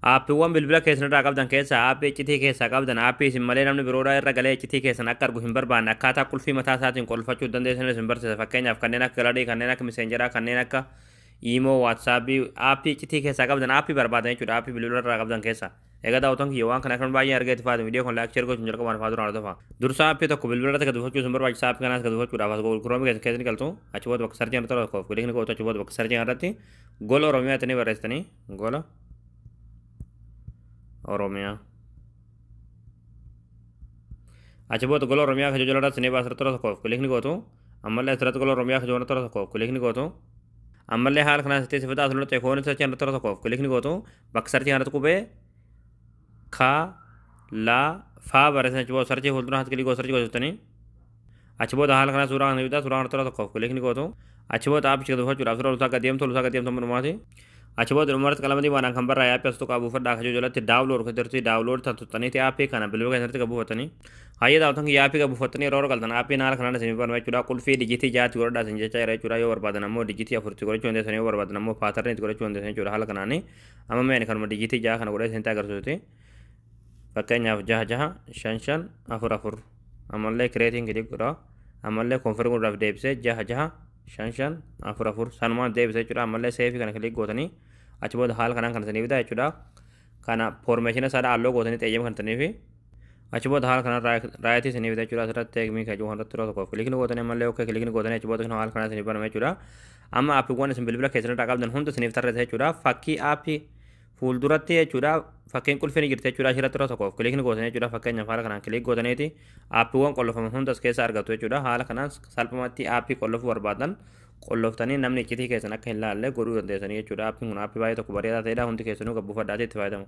Aappiiwwan bilbila keessan irraa qabdan keessaa aappii iccitii keessaa qabdan, aappii isin malee namni biroodhaa irra galee iccitii keessan akka argu hin barbaanne, akkaataa qulfii mataa isaatiin qolfachuu dandeessan isin barsiisa. Fakkeenyaaf kanneen akka gallery, kanneen akka Messenger, kanneen akka Imo, WhatsApp, aappii iccitii keessaa qabdan, aappii barbaadan jechuudha, aappii bilbila irraa qabdan keessaa. Egaa daawwattoon kiyya, waan kana akkan baay'ee argee itti fayyadamu, viidiyoo kun like, share gochuun jalqabaan fa'aa duraan hordofa. Dursa aappii tokko bilbila irratti gad buufachuu isin barbaachisa. Aappii kanaas gad buufachuudhaaf as Google Chrome keessa keessa ni galtu. Achi booda bakka search irratti tokkoof click ni gootu. Achi booda bakka search irratti Gola Oromiyaa jettanii barreessitanii, Gola Oromiyaa. Achi booda Gola Oromiyaa kan jala irratti ni baasa, irratti tokkoof click ni gootu. Ammallee asirratti Gola Oromiyaa kan jala tokkoof click ni gootu. Ammallee haala kanaan sitti sifataa asirratti ekoon search irratti tokkoof click ni gootu. Bakka search irratti qubee ka la faa barreessan, achi booda search fuuldura click gootu, search gootanii. Achi booda haala kanaa suuraa kana bitaa, suuraa kana tokkoof click ni gootu. Achi booda aappicha gad buufachuudhaaf suuraa lusaa gad deemtu, lusaa gad deemtu dhumaati. Achi booda dhumarratti qalama diimaadhaan kan barraa'e aappii as tuqaa buufadhaa kan jalatti download kan jirti, download tan tuttaniiti aappii kana bilbila keessatti gad buufatanii. Hayyee daawwatan kiyya, aappii gad buufattanii yeroo galtan aappiin haala kanaan isin barbaadu jechuudha. Qulfii dijitii 6tti godhadhaa isin jecha jira jechuudha. Yoo barbaadan ammoo dijitii 4tti godhachuu dandeessan, yoo barbaadan ammoo patterniitti godhachuu dandeessan jechuudha haala kanaani. Amma mee ani kanuma dijitii 6 kana godhee isinitti agarsiisuti. Fakkeenyaaf 6 6 5 5 4 4. Ammallee createiin click godha. Ammallee confirm godhuudhaaf deebisee 6 6 5 5 4 4 sanumaan deebisee jechuudha. Ammallee save kana click gootanii achi booda haala kanaan kan isiniif fida jechuudha. Kana permission isaadha allow gootanii xeeyyama kan isiniifi. Achi booda haala kanaan right isiniif fida jechuudha. Asirratti take me kan jiru irratti yeroo tokkoof click gootanii, ammallee okay click gootanii, achi booda haala kanaan isiniif banama jechuudha. Amma aappiiwwan isin bilbila keessan irraa qabdan hunda isiniif tarreessa jechuudha. Fakkii aappii fuulduratti jechuudha, fakkiin qulfii ni jirti jechuudha. Asirratti yeroo tokkoof click gootanii jechuudha. Fakkeenyaaf haala kanaan click gootaniiti aappiiwwan qollofaman hunda as keessa argatu jechuudha. Haala kanaan salphumatti aappii qollofuu barbaadan qolloftanii namni iccitii keessan akka hin laalle godhuu dandeessanii jechuudha. Aappiin kun aappii baay'ee tokko bareedaa ta'edha. Hundi keessanuu gad buufadhaatii itti fayyadamu.